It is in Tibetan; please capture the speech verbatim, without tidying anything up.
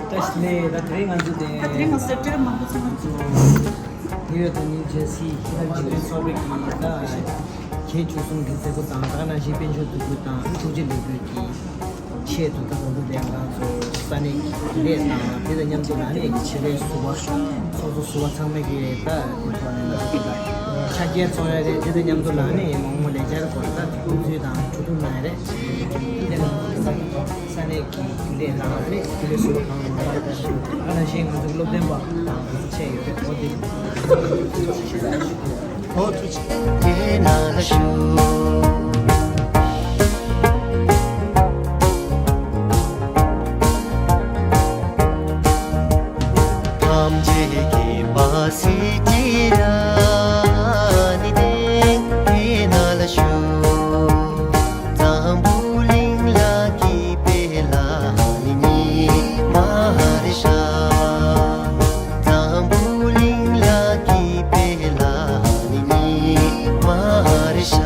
བཀྲ་ཤིས་བདེ་ལེགས། ད་དེ་རིང་ང་ཚོ་དེ་ད་དེ་རིང་ང་ཚོ་སེབ་ཊེམ་བར་མང་པོ་ཚང་མ་ཚོ་ནིའུ་ཡོག་དང་ནིའུ་ཇར་སི་ཤེས་རབ་འཇིག་རྟེན་ཚོགས་པའི་གི་ད་གྱ་བཅུ་གསུམ་གི་མཛད་སྒོ་དང་ད་ག་ནང་བཞིན་དཔལ་འབྱོར་འདུ་འགོད་དང་ཐུགས་རྗེ་ལེགས་འབུལ་གྱི་ཆེད་དུ་ད་དགོངས་དག་ལྡན་ང་ཚོ་ས་གནས་ཀྱི་ལས་དང་དེ་དང་མཉམ་དུ་ལ་ནི་ཆེད་ལས་ཟུར་པ་ཚོགས་གཙོ་ཟུར་པ་ཚང་མ་གི་ད་དེ་ཐོག་ནས་ལ་ཆ་རྐྱེན་ཚོགས་ཡ་རེད། དེ་དང་མཉམ་དུ་ལ་ནི་མ་འོངས་པ་ལས་འཆར་སྐོར་ད་དེ་ཁུངས་འཛུལ་དང་གྲོས་བསྡུར་གནང་ཡ་རེད། དེ་ལ་ས་གནས་ཀྱི་རྒྱུན་ལས་དང་རེད། རྒྱུན་ལས་ཟུར་པ་གང་མང་མང་རེད། ད་ག་ནང་བཞིན་ང་ཚོའི་སློབ་སྟོན་པ་དང་ཆེད་ཡོད་པའི་འོ་དེ། ཨོ་ཐུགས་རྗེ་ཆེ། ཐམས་ཅད་མཁྱེན་པ་སྲས་བཅས་ར་ནི་དེ་དེ་ན་ལ་ཤུ། འཛམ་བུ་གླིང་ལ་སྐྱིད་པའི་ལ་ནི་ཉི་མ་རེ་ཤ། འཛམ་བུ་གླིང་ལ་སྐྱིད་པའི་ལ་ནི་ཉི་མ་རེ་ཤ།